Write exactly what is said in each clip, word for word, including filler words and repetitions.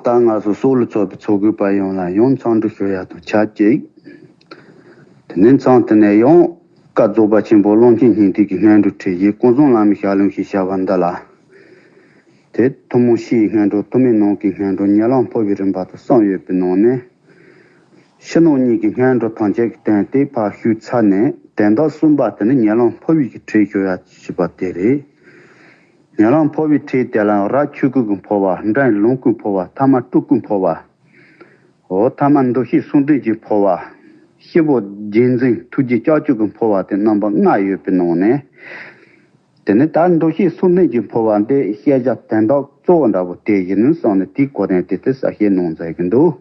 ད་ང་ཚོ་སོག་ལུ་ཚོགས་པའི་ཚོགས་གོས་པ་ཡོངས་ལ་ཡང་འཚམས་འདྲི་ཞུ་ཡ་དང་ཆབས་ཅིག་དེ་ནས་མཚམས་དེ་ནས་ཡང་བཀའ་རྫོགས་པ་ཆེན་པོ་ཀློང་ཆེན་སྙིང་ཐིག་གི་སྔོན་འགྲོ་ཁྲིད་ཡིག་ཀུན་བཟང་བླ་མའི་ཞལ་ལུང་ཞེས་བྱ་བ་འདི་ལ། དེ་ཐུན་མོང་སྤྱིའི་སྔོན་འགྲོ། ཐུན་མིན་ནང་གི་སྔོན་འགྲོ། ཉེ་ལམ་འཕོ་བའི་རིམ་པ་དང་གསུམ་ཡོད་པའི་ནང་ནས། ཕྱི་ནང་གཉིས་ཀྱི་སྔོན་འགྲོ་ཐམས་ཅད་ཀྱི་སྟེང་དེ་ཕར་ཞུས་ཚར་ནས། དོན་དག་གསུམ་པ་དེ་ནི་ཉེ་ལམ་འཕོ་བའི་གི་ཁྲིད་ཞུ་ཡ་ཞེས་པ་དེ་རེད། ཉེ་ལམ་འཕོ་བའི་ཁྲིད་དེ་ལ་རབ་ཆོས་སྐུ་གི་འཕོ་བ། འབྲིང་ལོངས་སྐུའི་འཕོ་བ། ཐ་མ་སྤྲུལ་སྐུའི་འཕོ་བ། འོ་ཐ་མ་འདུ་ཤེས་གསུམ་ལྡན་གྱི་འཕོ་བ། སྐྱེས་བུ་རྗེས་འཛིན་ཐུགས་རྗེ་ལྕགས་ཀྱུ་གི་འཕོ་བ་དེ་རྣམ་པ་ལྔ་ཡོད་པའི་ནང་ནས། དེ་ནས་ད་འདུ་ཤེས་གསུམ་ལྡན་གྱི་འཕོ་བ་འདི་བཤད་བྱ་དོན་དག་གཙོ་བོ་འདྲ་པོ་དེ་ཡིན་བསམ་ནས་དེའི་གོ་དོན་དེ་དེ་གསལ་བཤད་གནང་མཛད་ཀྱི་འདུག་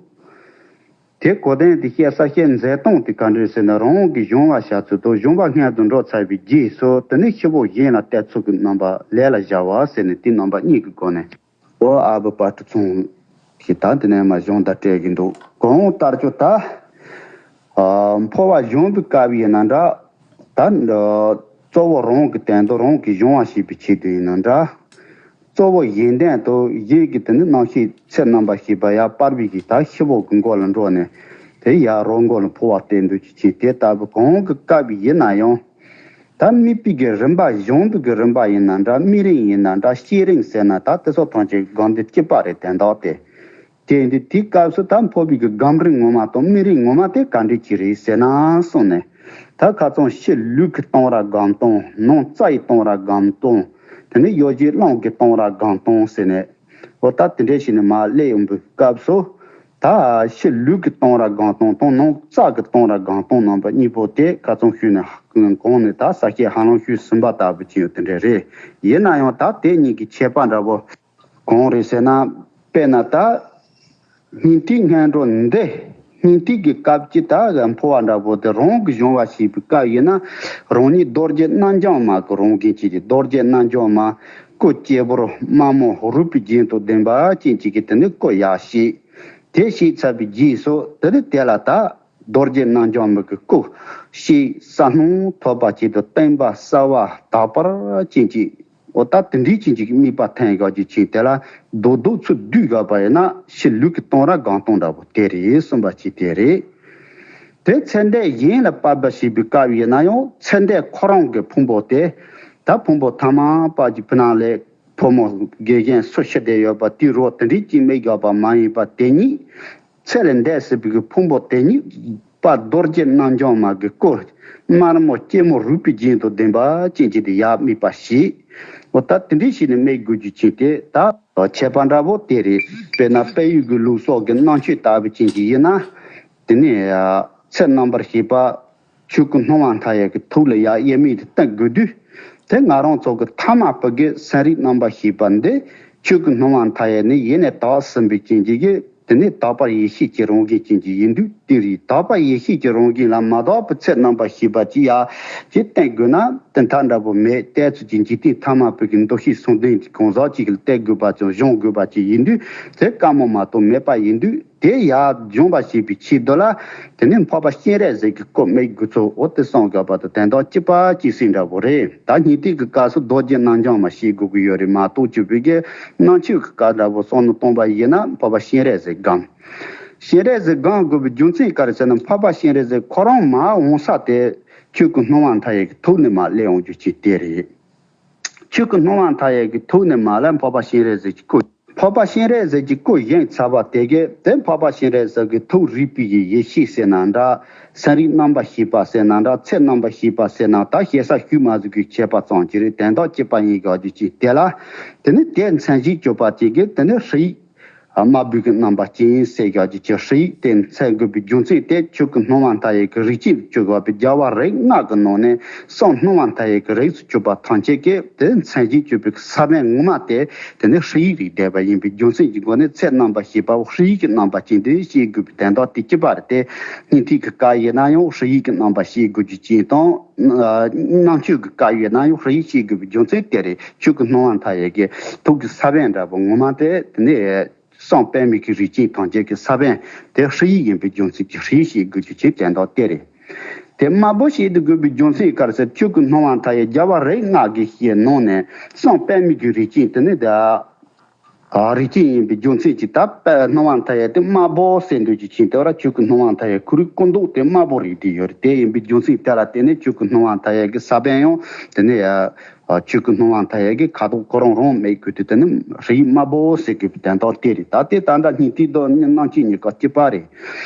དེ་གོ་དོན་དེ་བཤད་གསལ་བཤད་མཛད་སྟངས་དེ་ག་འདྲ་ཟེར་ན། རང་གི་སྦྱོང་བ་བྱ་ཚུལ་དང་། སྦྱོང་བ་སྔོན་དུ་འགྲོ་ཚར་བའི་རྗེས་སུ་དེ་ནས་ཤི་བོ་གཞན་ལ་གཏད་ཚུལ་གྱི་རྣམ་པ་ལས་ལ་བྱ་བ་ཟེར་ནས་དེ་རྣམ་པ་གཉིས་ཀྱི་སྒོ་ནས། ཨོ་ཨ་བུ་པ་ཏྲུ་ཚང་གིས་ད་འདི་ནས་མ་གཞུང་ད་སྤྲད་ཀྱི་འདུག་གང་ལྟར་ཀྱང་ད། ཨ་འཕོ་བ་སྦྱོང་བའི་སྐབས་ཡིན་ན་འདྲ། ད་འདི་གཙོ་བོ་རང་གི་དོན་དུ་རང་གི་སྦྱོང་བ་བྱེད་པའི་ཆེད་དུ་ཡིན་ན་འདྲ། གཙོ་བོ་གཞན་དོན་དུ་གཞན་གྱི་དེ་ནི་རྣམ་ཤེས་ཚེ་རྣམ་པར་ཤེས་པ་ཡར་སྤར་བའི་གི་ད་ཤི་བོ་གི་མགོ་ལ་འགྲོ་ནས། དེ་ཡར་རོ་མགོ་ལ་འཕོ་བ་སྟེར་འདོད་ཀྱི་ཆེད་དེ་ལྟ་བུ་གང་གི་སྐབས་ཡིན་ན་ཡང་། ད་དམིགས་པའི་གི་རིམ་པ། སྦྱོང་བའི་གི་རིམ་པ་ཡིན་ན་འདྲ། དམིགས་རིམ་ཡིན་ན་འདྲ། བསྐྱེད་རིམ་ཟེར་ན་ད་དེ་ཚོ་ཐམས་ཅད་སྒོམ་དེ་གཅིག་པ་རེད། དོན་དག་དེ། དེ་འདི་དེའི་སྐབས་སུ་ད་འཕོ་བའི་གི་སྒོམ་རིམ་ངོ་མ་དང་དམིགས་རིམ་ངོ་མ་དེ་ག་འདྲ་ཅིག་རེད་ཟེར་ན་གསུངས་ནས། ད་ཁ་སང་ཕྱི་ལུས་ཀྱི་སྟོང་ར་སྒོམ་སྟངས། ནང་རྩ་ཡི་སྟོང་ར་སྒོམ་སྟངས། དེ་ནས་ཡོ་བྱད་རླུང་གི་སྟོང་ར་སྒོམ་སྟངས་ཟེར་ནས། འོ་ད་དེ་འདྲ་ཞིག་ནས་མར་སླེབས་ཡོང་བའི་སྐབས་སུ། ད་ཕྱི་ལུས་ཀྱི་སྟོང་ར་སྒོམ་སྟངས་དང་ནང་རྩ་གི་སྟོང་ར་སྒོམ་སྟངས་རྣམ་པ་གཉིས་པོ་དེ་ཁ་སང་ཞུས་ནས་གོང་ནས་ད་གསལ་བཤད་ཧ་ལམ་ཞུས་ཟིན་པ་ལྟ་བུ་ཅིག་ཡོད། དེ་འདྲ་རེད། ཡིན་ན་ཡང་ད་དེ་གཉིས་ཀྱི་ཁྱད་པར་འདྲ་པོ་གང་རེད་ཟེར་ན། དཔེར་ན་ད་སྙིང་ཐིག་སྔོན་འགྲོ་འདི། སྙིང་ཐིག་གི་སྐབས་ཀྱི་ད་འཕོ་བ་འདྲ་པོ་དེ་རང་གི་སྦྱོང་བ་བྱེད་པའི་སྐབས་ཡིན་ན། རང་ཉིད་རྡོ་རྗེ་རྣམ་འབྱུང་མ་གི་རང་བཞིན་གྱི། རྡོ་རྗེ་རྣམ་འབྱུང་མ། སྐུ་གཅེར་བུར་དམར་མོ་རུས་པའི་རྒྱན་དང་ལྡན་པ་ཅན་ཅིག་གི་དེ་ནི་སྐུ་ཡར་བཤད། དེ་བཤད་ཚར་བའི་རྗེས་སུ་དེ་ནི་དེ་ལ་ད་རྡོ་རྗེ་རྣམ་འབྱུང་མ་གི་སྐུ་ཞེས་ས་སྣང་ཐོབ་པ་ཅིག་དང་། བརྟན་པ་གསལ་བ་དག་པ་ཅན་ཅིག་འོ་ད་དེ་འདྲའི་ཅན་ཅིག་གི་དམིགས་པ་ཐོན་དགོས་ཀྱི་ཆེད་དེ་ལ་རྡོག་རྡོག་ཚུར་བསྡུས་དགོས་པ་ཡིན་ན། ཕྱི་ལུས་ཀྱི་སྟོང་ར་སྒོམ་སྟངས་འདྲ་པོ་དེ་རེད་གསུངས་པ་ཅིག་དེ་རེད། དེ་ཚེ་འདས་གཞན་ལ་སྤར་བ་བྱེད་པའི་སྐབས་ཡིན་ན་ཡང་། ཚེ་འདས་ཁོ་རང་གི་ཕུང་པོ་དེ། ད་ཕུང་པོ་ཐ་མལ་པ་ཅིག་ཕུ་ནང་ལས་ཕོ་མོ་དགེ་རྒན་སུ་ཤི་བསྡད་ཡོད་པ་དེའི་རོ་དེ་འདྲའི་ཅིག་དམིགས་དགོས་པ་མ་ཡིན་པ། དེ་ཉིད་ཚེ་ལས་འདས་ཟིན་པའི་གི་ཕུང་པོ་དེ་ཉིད་པ་རྡོ་རྗེ་རྣམ་འབྱུང་མ་གི་སྐུ་དམར་མོ་གཅེར་མོ་རུས་པའི་རྒྱན་དང་ལྡན་པ་ཅན་ཅིག་དེ་ཡར་དམིགས་པ་བྱེད། འོ་ད་དེ་འདྲའི་ཞིག་ནས་དམིགས་དགོས་རྒྱུ་ཅིག་དེ་ད་ཁྱད་པར་འདྲ་པོ་དེ་རེད། དཔེར་ན་དཔལ་ཡུལ་གྱི་ལུགས་སྲོལ་གྱི་རྣམ་དཔྱོད་ལྟ་བུ་ཅན་ཅིག་ཡིན་ན། དེ་ནས་ཚེ་རྣམ་པར་ཤེས་པ་ཆོས་སྐུ་སྣང་བ་མཐའ་ཡས་ཀྱི་ཐུགས་ལ་ཡར་དབྱེར་མེད་དུ་བསྟན་དགོས་དུས། དེ་ང་རང་ཚོ་གི་ཐ་མལ་པ་གི་སེམས་རིག་རྣམ་པར་ཤེས་པ་འདི་ཆོས་སྐུ་སྣང་བ་མཐའ་ཡས་ནི་ཡེ་ནས་དག་ཟིན་པའི་རྐྱེན་གྱིས། དེ་ནི་དག་པ་ཡེ་ཤེས་ཀྱི་རང་བཞིན་ཅན་ཅིག་ཡིན་དུས། དེ་རིགས་དག་པ་ཡེ་ཤེས་ཀྱི་རང་བཞིན་ལ་མ་དག་པའི་ཚེ་རྣམ་པར་ཤེས་པ་ཅིག་ཡར་ཅིག་བསྟན་དགོས་ན། དེ་མཐའ་འདྲ་པོ་མེད། གཏད་ཚུལ་གྱི་འཇིག་རྟེན་ཐ་མལ་པའི་གི་འདུ་ཤེས་གསུམ་ལྡན་གྱི་གང་ཟག་ཅིག་ལ་གཏད་དགོས་པ་ཅིག་སྦྱོང་དགོས་པ་ཅིག་ཡིན་དུས། དེ་དཀའ་མོ་མ་གཏོགས་མེད་པ་ཡིན་དུས། དེ་ཡར་སྦྱོང་བ་བྱེད་པའི་ཆེད་དུ་ལ། དེ་ནས་འཕགས་པ་སྤྱན་རས་གཟིགས་ཀྱི་སྐུ་དམིགས་དགོས་ཚུལ། འོ་དེ་གསུངས་དགོས་པ་དང་དོན་དག་གཅིག་པ་གཅིག་སྲིད་འདྲ་པོ་རེད། ད་སྙིང་ཐིག་གི་སྐབས་སུ་རྡོ་རྗེ་རྣམ་འབྱུང་མ་བྱེད་དགོས་ཀྱི་ཡོད་རེད་མ་གཏོགས། བཅུ་པའི་གི་རྣམ་དཔྱོད་ཀྱི་སྐབས་འདྲ་པོ་བསམ་བློ་གཏོང་བ་ཡིན་ན། འཕགས་པ་སྤྱན་རས་གཟིགས་སྒོམ། སྤྱན་རས་གཟིགས་སྒོམ་དགོས་པའི་རྒྱུ་མཚན་ག་རེ་ཟེར་ན། འཕགས་པ་སྤྱན་རས་གཟིགས་ཁོ་རང་མར་འོང་ས་དེ་ཆོས་སྐུ་སྣང་བ་མཐའ་ཡས་ཀྱི་ཐུགས་ནས་མར་སླེབས་འོང་རྒྱུ་ཅིག་དེ་རེད། ཆོས་སྐུ་སྣང་བ་མཐའ་ཡས་ཀྱི་ཐུགས་ནས་མར་ལ་འཕགས་པ་སྤྱན་རས་གཟིགས་ཀྱི་སྐུ། འཕགས་པ་སྤྱན་རས་གཟིགས་ཀྱི་སྐུ་བཞེངས་ཚར་བ་དེ་གས་དེ་འཕགས་པ་སྤྱན་རས་གཟིགས་ཀྱི་ཐུགས་རིག་པའི་ཡེ་ཤེས་ཟེར་ན་འདྲ། སེམས་རིག་རྣམ་པར་ཤེས་པ་ཟེར་ན་འདྲ། ཚེ་རྣམ་པར་ཤེས་པ་ཟེར་ན། ད་ཞེ་ས་ཞུས་མ་ཟིན་གྱི་ཁྱད་པར་ཙམ་ཅིག་རེད། དོན་དག་གཅིག་པ་ཡིན་དགོས་རྒྱུ་ཅིག་དེ་ལ། དེ་ནི་དེ་མཚན་གཞི་གཅོད་པ་ཅིག་གིས་དེ་ནི་ཧྲཱིཿ་དམར་པོའི་གི་རྣམ་པ་ཅན་ཟེར་དགོས་རྒྱུ་ཅིག་ཧྲཱིཿ་དེ་མཚན་དགོས་པའི་རྒྱུ་མཚན་དེ་ཆོས་སྐུ་སྣང་བ་མཐའ་ཡས་ཀྱི་རིགས་ཅན་དུ་གྱུར་པའི་རྒྱལ་བ་རིགས་ལྔ་གི་ནང་ནས་སེམས་སྣང་བ་མཐའ་ཡས་ཀྱི་རིགས་སུ་གྱུར་པ་ཐམས་ཅད་ཀྱི་དེ་མཚན་གཞི་གཅོད་པའི་ས་བོན་ངོ་མ་དེ་དེ་ནི་ཧྲཱིཿ་རིགས་བསྡད་པ་ཡིན་པའི་རྒྱུ་མཚན་གྱི་སྒོ་ནས། ཚེ་རྣམ་པར་ཤེས་པ་ཧྲཱིཿ་གི་རྣམ་པ་ཅན་དུ་ཤེས་དགོས་པའི་དོན་དག་དེ་གཅིག་པ་རེད་དེ། སྙིང་ཐིག་གི་སྐབས་ཡིན་ན་ཡང་ཧྲཱིཿ་གི་རྣམ་པ་ཤེས་དགོས་རྒྱུ་ཅན་དང་། རྣམ་དཔྱོད་ཀྱི་སྐབས་ཡིན་ན་ཡང་ཧྲཱིཿ་ཤེས་དགོས་པའི་རྒྱུ་མཚན་དེ་རེད། ཆོས་སྐུ་སྣང་བ་མཐའ་ཡས་ཀྱི་ཐུགས་ཀྱི་ས་བོན་འདྲ་པོ་ངོ་མ་དེ་དེ་ནི་སེམས་པདྨའི་གི་རིགས་ཅན་ཐམས་ཅད་ཀྱི་ས་བོན་དེ་ཧྲཱིཿ་ཡིན་པའི་རྒྱུ་མཚན་གྱིས་ཧྲཱིཿ་ཤེས་དགོས་རྒྱུ་ཅན་དོན་དག་དེ་རེད། དེ་དམར་པོ་ཤེས་དགོས་པའི་རྒྱུ་མཚན་ག་རེ་ཟེར། ཆོས་སྐུ་སྣང་བ་མཐའ་ཡས་རྒྱལ་བ་རིགས་ལྔ་གི་ཞེས་ནང་ནས་སེམས་པདྨའི་གི་རིགས་ཅན་དེ་ནི་ད། ཨ་རིགས་ཅན་ཡིན་པའི་རྒྱུ་མཚན་གྱིས། ད་དཔེ་སྣང་བ་མཐའ་ཡས་དེ་དམར་པོ་ཟེར་འདོད་ཀྱི་ཕྱིན། དེ་བར་ཁྱོད་ཀྱི་སྣང་བ་མཐའ་ཡས་ཁོ་རའི་སྐུ་མདོག་དེ་དམར་པོ་རིགས་དེ་ཡོད་རེད། དེ་ཡིན་པའི་རྒྱུ་མཚན་དེ་ལ་བརྟེན་ནས་ཁྱོད་ཀྱི་སྣང་བ་མཐའ་ཡས་ཀྱི་ས་བོན་ཡང་དེ་ནས་ཨ་ཁྱོད་ཀྱི་སྣང་བ་མཐའ་ཡས་ཀྱི་ཁ་དོག་ཁོ་རང་རང་མེད་དགོས་དུས། དེ་ནི་རིགས་དམར་པོ་ཟེར་དགོས་པའི་དོན་དག་དེ་རེད། ད་དེ་ད་ལྟ་སྙིང་ཐིག་དང་སྣང་བཅུད་གཉིས་ཀ་གཅིག་པ་རེད།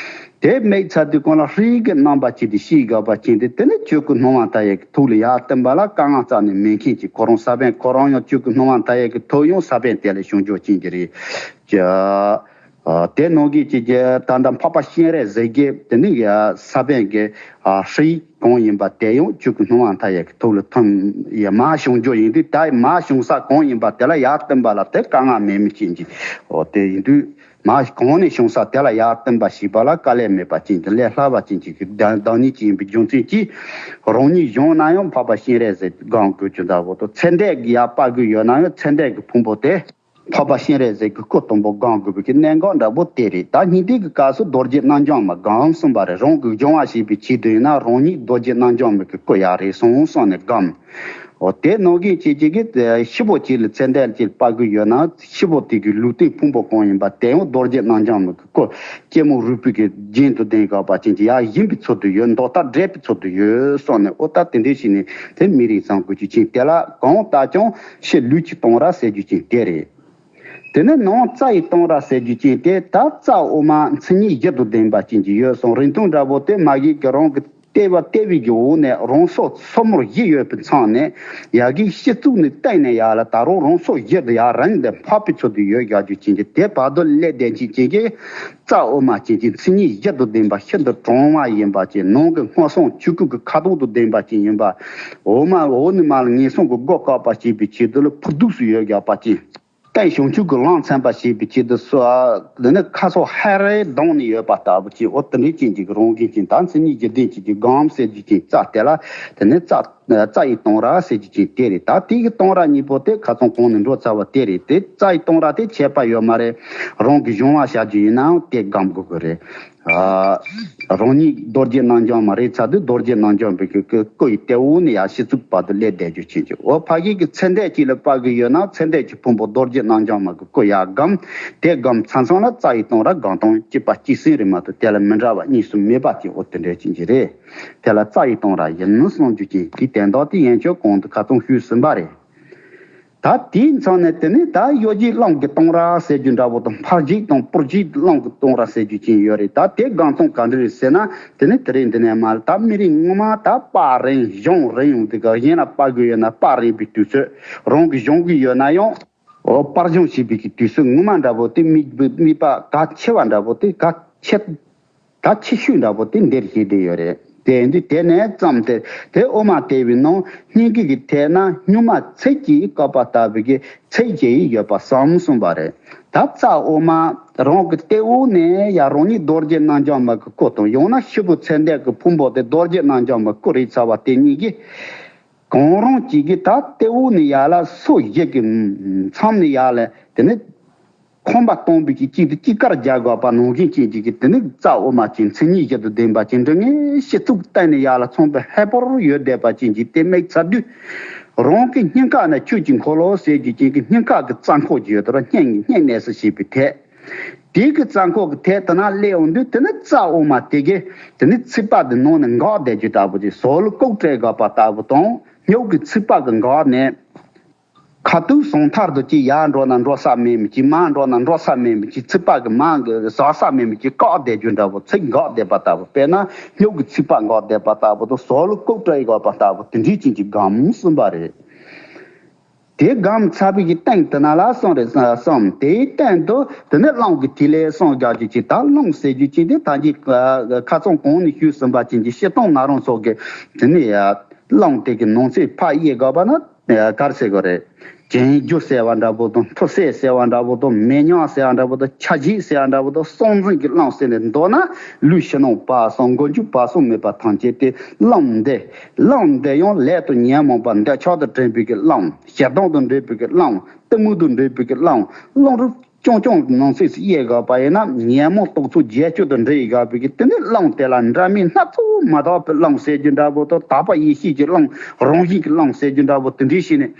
དེ་མེད་ཚར་དུས་གང་ལ་རིགས་ཀྱི་རྣམ་པ་ཅིག་དེ་ཤེས་དགོས་པ་ཅན་དེ། དེ་ནི་ཁྱོད་ཀྱི་སྣང་བ་མཐའ་ཡས་ཀྱི་ཐོག་ལ་ཡར་བསྟན་པ་ལ་དཀའ་ངལ་རྩ་ནས་མེད་མཁན་གྱི། ཁོ་རང་ས་བོན་ཁོ་རང་ཡང་ཁྱོད་ཀྱི་སྣང་བ་མཐའ་ཡས་ཀྱི་ཐོག་ཡང་ས་བོན་དེ་ལ་བྱུང་ཆོག་ཅན་གྱི་རེད། ཨ་དེ་ནང་གི་ཅིག་གི་ད་ལྟ་འཕགས་པ་སྤྱན་རས་གཟིགས་ཀྱི་དེ་ནི་ཡ་ས་བོན་གྱི་ཨ་རིགས་གང་ཡིན་པ་དེ་ཡང་ཁྱོད་ཀྱི་སྣང་བ་མཐའ་ཡས་ཀྱི་ཐོག་ལ་ཐོན་ཡ་མར་བྱུང་རྒྱུ་ཡིན་དུས། ད་མར་བྱུང་ས་གང་ཡིན་པ་དེ་ལ་ཡར་བསྟན་པ་ལ་དེ་དཀའ་ངལ་མེད་མི་ཅན་གྱི། འོ་དེ་ཡིན་དུས། མར་གང་ནས་བྱུང་ས་དེ་ལ་ཡར་བསྟན་པ་ཞེས་པ་ལ་དཀའ་ལས་མེད་པ་ཅན་གྱི། ལས་སླ་བ་ཅན་གྱི་བདག་ཉིད་ཅིག་ཡིན་པའི་རྒྱུ་མཚན་གྱིས། རང་ཉིད་གཞུང་ན་ཡང་འཕགས་པ་སྤྱན་རས་གཟིགས་སྒོམ་དགོས་རྒྱུ་འདྲ་བོ་དང་། ཚེ་འདས་ཀྱི་ཡར་དཔའ་རྒོད་ཡོད་ན་ཡང་ཚེ་འདས་ཀྱི་ཕུང་པོ་དེ་འཕགས་པ་སྤྱན་རས་གཟིགས་ཀྱི་སྐུ་དང་པོ་སྒོམ་དགོས་པའི་གི་གནད་འགག་འདྲ་བོ་དེ་རེད། ད་སྙིང་ཐིག་གི་སྐབས་སུ་རྡོ་རྗེ་རྣམ་འཇོམས་མ་སྒོམ་གསུངས་པ་རེད། རང་གི་སྦྱོང་བ་བྱེད་པའི་ཆེད་དུ་ཡིན་ན་རང་ཉིད་རྡོ་རྗེ་རྣམ་འཇོམས་མ་གི་སྐུ་ཡག་རེད་གསུངས་སོང་ནས་སྒོམ། འོ་དེ་ནང་གི་ཅིག་ཅིག་གི་ཤི་བོ་ཅིག་ལ་ཚེ་འདས་ཀྱི་དཔའ་རྒོད་ཡོད་ན། ཤི་བོ་དེ་གི་ལུས་རྟེན་ཕུང་པོ་གང་ཡིན་པ་དེ་ཡང་རྡོ་རྗེ་རྣམ་འཇོམས་མ་གི་སྐུ་སྐྱེད་མོས་རིག་པའི་གི་རྒྱན་དུ་ལྡན་དགོས་པ་ཅན་གྱི་ཡག་ཡིན་པའི་ཚུལ་དུ་ཡོད། མདོག་ལྟ་འདྲེས་པའི་ཚུལ་དུ་ཡོད་གསུངས་ནས། འོ་ད་དེ་འདྲའི་ཞིག་ནས་དེ་མི་རིགས་བཟང་དགོས་རྒྱུ་ཅན་དེ་ལ་གང་ལྟར་ཀྱང་ཤི་ལུས་ཀྱི་གཏོང་ར་ཟེར་རྒྱུ་ཅན་དེ་རེད། དེ་ནས་ནང་རྩ་ཡི་གཏོང་ར་ཟེར་རྒྱུ་ཅན་དེ། ད་རྩ་འོག་མ་མཚན་ཉིད་བཞི་དང་ལྡན་པ་ཅན་གྱི་ཡོད་སོང་། རིང་ཐུང་འདྲ་བོ་དེ་མ་གི་གི་རང་གི་ལྟེ་བ་ལྟེ་བའི་གི་འོག་ནས་རང་སོ་སོར་མོ་བཞི་ཡོད་པའི་མཚམས་ནས་ཡ་གི་སྤྱི་གཙུག་ནས་བཏེགས་ནས་ཡར་ལ་ད་རུང་རང་སོ་བཞི་དུ་ཡར་རིང་དུ་འཕགས་པའི་ཚུལ་དུ་ཡོད་རྒྱག་རྒྱུ་ཅན་གྱི་དེ་བར་དུ་སླེབས་བསྡད་ཅིག་ཅན་གྱི་རྩ་འོག་མ་ཅན་གྱི་མཚན་ཉིད་བཞི་དང་ལྡན་པ་ཤིན་ཏུ་གྲང་བ་ཡིན་པ་ཅན། ནང་གི་སྔོ་སངས་ཆོས་སྐུ་གི་ཁ་དོག་དང་ལྡན་པ་ཅན་ཡིན་པ། འོག་མ་འོག་ནས་མར་ལ་ངན་སོང་གི་སྒོ་བཀག་པ་བྱེད་པའི་ཆེད་དུ་ལ་ཕུ་དུགས་སུ་ཡོད་རྒྱག་པ་ཅན། རྟེན་བྱང་ཆུབ་ཀྱི་ལམ་མཚན་པ་ཞེས་པའི་ཆེད་དུ་སོ། དེ་ནི་ཁ་སོ་ཧ་རེ་གདོང་ནས་ཡོད་པ་ལྟ་བུ་ཅིག་འོ་དེ་འདྲའི་ཅན་གྱི་རང་བཞིན་ཅན། ད་མཚན་ཉིད་བཞི་ལྡན་ཅན་གྱི་སྒོམ་ཟེར་རྒྱུ་ཅན་རྩ་དེ་ལ། དེ་ནི་རྩ་རྩ་ཡི་གཏོང་ར་ཟེར་རྒྱུ་ཅན་དེ་རེད། ད་དེ་གི་གཏོང་ར་གཉིས་པོ་དེ་ཁ་སང་གོང་ནས་འགྲོ་ཚར་བ་དེ་རེད། དེ་རྩ་ཡི་གཏོང་ར་དེ་ཁྱད་པར་ཡོད་མ་རེད། རང་གི་སྦྱོང་བ་བྱ་རྒྱུ་ཡིན་ནའང་དེ་སྒོམ་དགོས་ཀྱི་རེད། ཨ་རང་ཉིད་རྡོ་རྗེ་རྣལ་འབྱོར་མ་རེད་ཚར་དུས་རྡོ་རྗེ་རྣལ་འབྱོར་མའི་གི་གི་སྐུ་ཡི་ལྟེ་འོག་ནས་ཡར་སྤྱི་གཙུག་བར་དུ་སླེབས་བསྡད་རྒྱུ་ཅན་གྱི། འོ་ཕ་གི་གི་ཚེ་འདས་ཅིག་ལ་དཔའ་གི་ཡོད་ན་ཚེ་འདས་ཀྱི་ཕུང་པོ་རྡོ་རྗེ་རྣལ་འབྱོར་མ་གི་སྐུ་ཡར་སྒོམ། དེ་སྒོམ་ཚང་ཚང་ལ་རྩ་ཡི་གཏོང་ར་སྒོམ་སྟངས་གཅིག་པ་གཅིག་སེང་རེད་མ་གཏོགས་དེ་ལ་མི་འདྲ་བ་གཉིས་སུ་མེད་པ་ཅིག་འོ་དེ་འདྲ་ཅན་གྱི་རེད། དེ་ལ་རྩ་ཡི་གཏོང་ར་ཡིན་ནོ་གསུང་རྒྱུ་ཅན་གྱི་དོན་དག་དེ་ཡན་ཆོད་གོང་དུ་ཁ་ཚང་ཞུས་ཟིན་པ་རེད། ད་དེའི་མཚམས་ནས་དེ་ནས་ད་གཡོ་བྱེད་རླུང་གི་གཏོང་ར་ཟེར་རྒྱུ་འདྲ་བོ་དང་། འཕར་བྱེད་དང་སྤོར་བྱེད་རླུང་གི་གཏོང་ར་ཟེར་རྒྱུ་ཅན་ཡོད་རེད། ད་དེ་སྒོམ་སྟངས་ག་འདྲ་རེད་ཟེར་ན། དེ་ནས་དེ་རིང་འདི་ནས་མར་ད་མི་རིགས་ངོ་མ་ད་པར་རིང་གཞུང་རིང་ཡོང་དུས་ག་གཞན་ལ་པར་དགོས་ཡོད་ན་པར་རིང་བའི་དུས་ཚོད། རང་གི་གཞུང་གི་ཡོད་ན་ཡང་འོ་པར་གཞུང་བྱེད་པའི་གི་དུས་ཚོད་ངོ་མ་འདྲ་བོ་དེ་དམིགས་དམིགས་པ་ག་ཆེ་བ་འདྲ་བོ་དེ་ག་ཆེ། ད་ཆེ་ཤོས་འདྲ་པོ་དེ་འདིར་བཞེས་བསྡད་ཡོད་རེད། དེ་ཡིན་དུས་དེ་ནས་བརྩམས་ཏེ་དེ་དབུ་མ་ལྟེ་བའི་ནང་སྙིང་གི་གི་ཐད་ན་སྨྱུག་མ་ཚིགས་ཀྱིས་བཀབ་པ་ལྟ་བུའི་གི་ཚིགས་བཅད་ཡོད་པ་བསམ་གསུངས་པ་རེད། ད་རྩ་དབུ་མ་རང་གི་ལྟེ་འོག་ནས་ཡར་རང་ཉིད་རྡོ་རྗེ་རྣལ་འབྱོར་མ་གི་སྐུ་དང་། ཡང་ན་ཤི་བོ་ཚེ་འདས་ཀྱི་ཕུང་པོ་དེ་རྡོ་རྗེ་རྣལ་འབྱོར་མ་སྐུ་རེད་ཚར་བ་དེ་གཉིས་ཀྱིས། གང་རུང་གཅིག་གིས་ད་ལྟེ་འོག་ནས་ཡར་ལ་སོ་བཞི་གི་མཚམས་ནས་ཡར་ལ་དེ་ནས་ཁོམ་པ་སྟོང་པའི་གི་གཅིག་ཏུ་གཅིག་དཀར་རྒྱག་དགོས་པ་ནང་བཞིན་ཅན་གཅིག་གི་དེ་ནི་རྩ་དབུ་མ་ཅན་མཚན་ཉིད་བཞི་དང་ལྡན་པ་ཅན་འདྲ་ངེས་སྤྱི་གཙུག་བཏང་ནས་ཡར་ལ་མཚུངས་པའི་ཧེ་པོར་ཡོད་བསྡད་པ་ཅན་གྱི་དེ་མིག་ཚ་དུས། རང་གི་སྙིང་ཁ་ན་ཆོས་ཀྱི་འཁོར་ལོ་ཟེར་རྒྱུ་ཅན་གྱི་སྙིང་ཁ་གི་རྩ་འཁོར་གྱི་ཡོད་དོ། སྙིང་སྙིང་གནས་སུ་བྱེད་པའི་ཐད། དེའི་གི་རྩ་འཁོར་གྱི་ཐད་དུ་ན་སླེབས་འོང་དུས་དེ་ནི་རྩ་དབུ་མ་དེ་གི་དེ་ནི་ཚིགས་པ་དེ་ནང་ནས་འགག་བསྡད་རྒྱུ་ལྟ་བུ་ཅིག་ཟོལ་ལྐུགས་སྤྲད་དགོས་པ་ལྟ་བུ་དང་། སྨྱུག་གི་ཚིགས་པ་གི་འགག་ནས། ཁ་ཐུག་ཟུང་ཐར་དུ་ཅིག་ཡར་འགྲོ་ན་འགྲོ་ས་མེད་མི་ཅིག་མར་འགྲོ་ན་འགྲོ་ས་མེད་མི་ཅིག་ཚིགས་པ་གི་མར་གི་ཟག་ས་མེད་མི་ཅིག་བཀག་བསྡད་རྒྱུ་འདྲ་བོ། ཚིགས་འགག་བསྡད་པ་ལྟ་བུ། དཔེར་ན་སྨྱུག་གི་ཚིགས་པ་འགག་བསྡད་པ་ལྟ་བུ་དང་། ཟོལ་ལྐུགས་སྤྲད་དགོས་པ་ལྟ་བུ་དེ་འདྲའི་ཅན་གྱི་སྒོམ་གསུངས་པ་རེད། དེ་སྒོམ་ཚར་བའི་གི་སྟེང་དུ་ན་ལ་གསུངས་རེད་གསུངས། དེའི་སྟེང་དུ་དེ་ནས་རླུང་གི་ཐིག་ལེ་གསུངས་རྒྱག་རྒྱུ་ཅིག་ད་རླུང་ཟེར་རྒྱུ་ཅིག་དེ་ད་ཅིག་ཁ་སང་གོང་ནས་ཞུས་ཟིན་པ་ཅན་གྱི་སྤྱིར་བཏང་ན་རང་སོགས་ཀྱི་དེ་ནས་རླུང་དེ་གི་ནང་ཚན་ཕར་དབྱེ་དགོས་པ་ན། ག་རེ་ཟེར་དགོས་རེད། གྱེན་རྒྱུ་ཟེར་བ་འདྲ་པོ་དང་། མཐོ་ཟད་ཟེར་བ་འདྲ་པོ་དང་། མེ་མྱང་ཟེར་བ་འདྲ་པོ་དང་། ཆ་བཞི་ཟེར་བ་འདྲ་པོ་དང་། གསང་འཛིན་གྱི་རླུང་ཟེར་ནས་མདོར་ན་ལུས་ཕྱི་ནང་བར་གསུམ་མགོ་མཇུག་བར་གསུམ་མེད་པ་ཐམས་ཅད་དེ་རླུང་འདི། རླུང་འདི་ཡང་ལས་དང་ཉོན་མོངས་པ་འདོད་ཆགས་དང་འདྲེས་པའི་གི་རླུང་། ཞེ་སྡང་དང་འདྲེས་པའི་གི་རླུང་། གཏི་མུག་དང་འདྲེས་པའི་གི་རླུང་། རླུང་རིགས་རྐྱང་རྐྱང་ནང་གསེས་སུ་དབྱེ་དགོས་པ་ཡིན་ན། ཉོན་མོངས་རྟོག་ཚོགས་བརྒྱད་ཅུ་དང་འདྲེས་དགོས་པའི་གི་དེ་ནི་རླུང་དེ་ལ་འདྲ་མིན་སྣ་ཚོགས་མ་དག་པའི་རླུང་ཟེར་རྒྱུ་འདྲ་པོ་དང་། དག་པ་ཡེ་ཤེས་ཀྱི་རླུང་། རང་བཞིན་གྱི་རླུང་ཟེར་རྒྱུ་འདྲ་པོ་དེ་འདྲའི་ཞིག་ནས།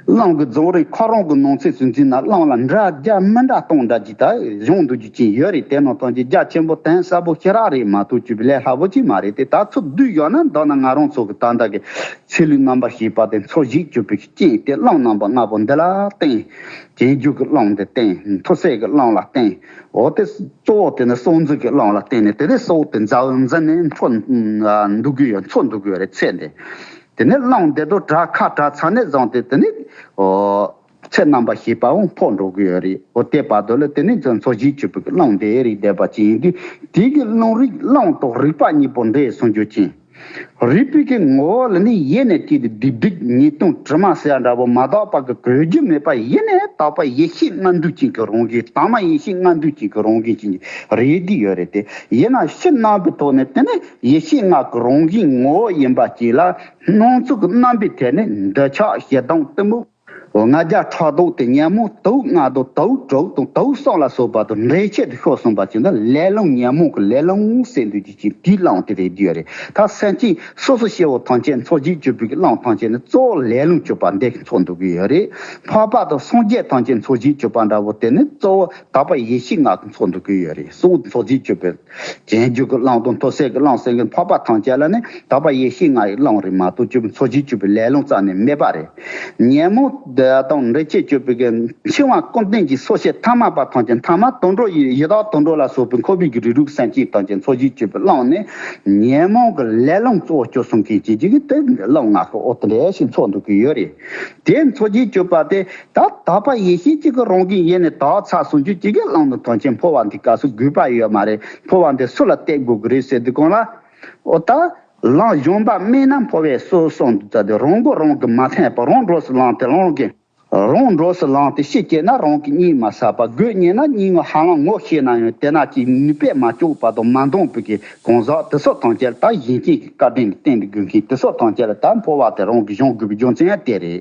རླངས་ཀྱི་རྫོང་རིང་ཁོ་རང་གི་ནང་ཚན་སུ་འཛིན་ན་རླངས་ལ་འདྲ་རྒྱ་མི་འདྲ་གཏོང་འདྲ་ཅིག་ད་གཞུང་འདུག་རྒྱུ་ཅིག་ཡོད་རེད། དེ་ནང་ཐོན་གྱི་རྒྱ་ཆེན་པོ་དན་ས་པོ་ཤི་རག་རེད་མ་གཏོགས་ཅིག་ལས་སླ་པོ་ཅིག་མ་རེད་དེ། ད་ཚུར་བསྡུས་ཡོང་ན་མདོར་ན་ང་རང་ཚོ་གི་ད་ལྟ་གི་ཚེ་ལུས་རྣམ་པར་ཤེས་པ་དེ་མཚོ་བཞི་གཅོད་པའི་རྐྱེན་དེ་རླངས་རྣམ་པ་ལྔ་པོ་འདི་ལ་བརྟེན། རྗེས་འཇུག་གི་རླངས་དེ་བརྟེན། མཐོ་ཚད་ཀྱི་རླངས་ལ་བརྟེན། འོ་དེ་གཙོ་བོ་དེ་ནི་སྲོག་འཛིན་གྱི་རླངས་ལ་བརྟེན་ནས་དེ་ནས་སྲོག་དེ་འཛའ་བོ་འཛིན་ནས་འཕྲོ་འདུག་གི་ཡོད། འཚོ་འདུག་གི་ཡོད་རེད་ཚེ་འདི། དེ་ནས་རླངས་འདི་དོ་དྲག་ཁ་དྲག་ཚ་ནས་བཟུང་སྟེ་དེ་ནས་འོ་ཚེ་རྣམ་པར་ཤེས་པའང་འཕོ་འགྲོ་གི་ཡོད་རེད། འོ་དེ་བར་དུ་ལ་དེ་ནས་ཚོ་མཚོ་བཞི་གཅོད་པའི་རླངས་དེ་རིགས་བསྡད་པ་ཅིག་ཡིན་དུས་དེ་གི་རླུང་རིག་རླངས་དང་རིག་པ་གཉིས་པོ་འདྲེས་སོང་རྒྱུ་ཅན། རིག་པའི་གི་ངོ་བོ་ལ་ནི་ཡེ་ནས་སྐྱེས་ཏེ་སྡིག་སྡིག་ཉེས་ལྟུང་དྲི་མ་ཟེར་འདྲ་པོ་མ་དག་པ་གི་གོས་རྒྱུ་མེད་པ་ཡེ་ནས་དག་པ་ཡེ་ཤེས་ལྔ་འདུས་ཅན་གྱི་རང་བཞིན། དྭངས་མ་ཡེ་ཤེས་ལྔ་འདུས་ཅན་གྱི་རང་བཞིན་ཅན་གྱི་རེད་དེ་ཡོད་རེད་དེ། ཡིན་ན་ཕྱི་རྣམ་པའི་ཐོག་ནས་དེ་ནི་ཡེ་ཤེས་ལྔ་གི་རང་བཞིན་ངོ་བོ་ཡིན་པ་ཅིག་ལ་སྣང་ཚུལ་གྱི་རྣམ་པའི་ཐད་ནས་འདོད་ཆགས་ཞེ་སྡང་གཏི་མུག་ལྔ་བརྒྱ་ཕྲག་དོག་དེ་ཉོན་མོངས་དུག་ལྔ་དང་དུག་དྲུག་དང་དུག་གསུམ་ལ་སོགས་པ་དང་འདྲེས་ཆེད་དུ་ཤོར་སོང་པ་ཅིག་འདི་ལས་རླུང་ཉོན་མོངས་ཀྱི་ལས་རླུང་ཟེར་འདུག་ཅིག་ཅིག་དེའི་རླུང་དེ་རེད་དེ་ཡོད་རེད། ད་སེམས་ཅན་སོ་སོ་སྐྱེ་བོ་ཐམས་ཅད་མཚོ་བཞི་གཅོད་པའི་རླུང་ཐམས་ཅད་ནི་གཙོ་བོ་ལས་རླུང་གཅོད་པ་འདི་གི་མཚོན་འདུག་གི་ཡོད་རེད། འཕགས་པ་དང་སངས་རྒྱས་ཐམས་ཅད་མཚོ་བཞི་གཅོད་པ་འདྲ་བོ་དེ་ནི་གཙོ་བོ་དག་པ་ཡེ་ཤེས་ལྔ་གི་མཚོན་འདུག་གི་ཡོད་རེད། གཙོ་བོ་མཚོ་བཞི་གཅོད་པའི་རྗེས་འཇུག་གི་རླུང་དང་མཐོ་ཚད་ཀྱི་རླུང་ཟེར་མཁན་འཕགས་པ་ཐམས་ཅད་ལ་ནི་དག་པ་ཡེ་ཤེས་ལྔ་ཡི་རླུང་རེད་མ་གཏོགས་གཅོད་པའི་མཚོ་བཞི་གཅོད་པའི་ལས་རླུང་རྩ་ནས་མེད་པ་རེད། ཉོན་མོངས་དང་འདྲེས་ཆེད་གཅོད་པའི་གི་འཆིང་བ་ཀུན་ལྡན་གྱི་སོ་སྐྱེ་ཐ་མལ་པ་ཐམས་ཅད་ཐ་མལ་དུད་འགྲོ་ཡི་ཡི་དྭགས་དུད་འགྲོ་ལ་སོགས་པའི་འཁོར་བའི་གི་རིགས་དྲུག་སེམས་ཅན་ཐམས་ཅད་མཚོ་བཞི་གཅོད་པའི་རླུང་ནི་ཉོན་མོངས་ཀྱི་ལས་རླུང་གཙོ་བོ་གཅོད་སོང་མཁན་གྱི་གཅིག་གི་དེ་རླུང་ལྔ་གི་འོ་དེ་འདྲ་ཞིག་མཚོན་འདུག་གི་ཡོད་རེད། དེ་མཚོ་བཞི་གཅོད་པ་དེ་ད་དག་པ་ཡེ་ཤེས་གཅིག་གི་རང་བཞིན་ཡེ་ནས་དག་ཚར་སོང་རྒྱུ་གཅིག་གི་རླུང་དུ་ཐམས་ཅད་འཕོ་བ་འདི་སྐབས་སུ་དགོས་པ་ཡོད་མ་རེད། འཕོ་བ་འདི་སུ་ལ་གཏད་དགོས་ཀྱི་རེད་ཟེར་དུས་གང་ལ། འོ་ད། རླུང་གཞན་པ་དམིགས་ན་འཕོ་བའི་སྲོལ་གསུངས་འདུག་ད་དེ་རང་མགོ་རང་གིས་མ་ཐོན་པ་རང་འགྲོ་སུ་ལངས་ཏེ་རང་གིས། རང་འགྲོ་སུ་ལངས་ཏེ་ཤི་སྐྱེས་ན་རང་གི་གཉིད་མ་སད་པ་དགོས་ཉེན་ན་གཉིད་ངོ་ཧ་ལམ་ངོ་ཤེས་ན་ཡང་དེ་ན་ཅིག་ནུས་པས་མ་ལྕོགས་པ་དང་མ་འདང་བའི་གི་གང་ཟག་དེ་ཚོ་ཐམས་ཅད་ད་གཞན་གཅེས་ཀྱི་བཀའ་དྲིན་གྱིས་བསྟེན་ཏེ་དགོས་མཁན་དེ་ཚོ་ཐམས་ཅད་ལ་ད་འཕོ་བ་དེ་རང་གིས་སྦྱོང་དགོས་པའི་རྒྱུ་མཚན་ཡང་དེ་རེད།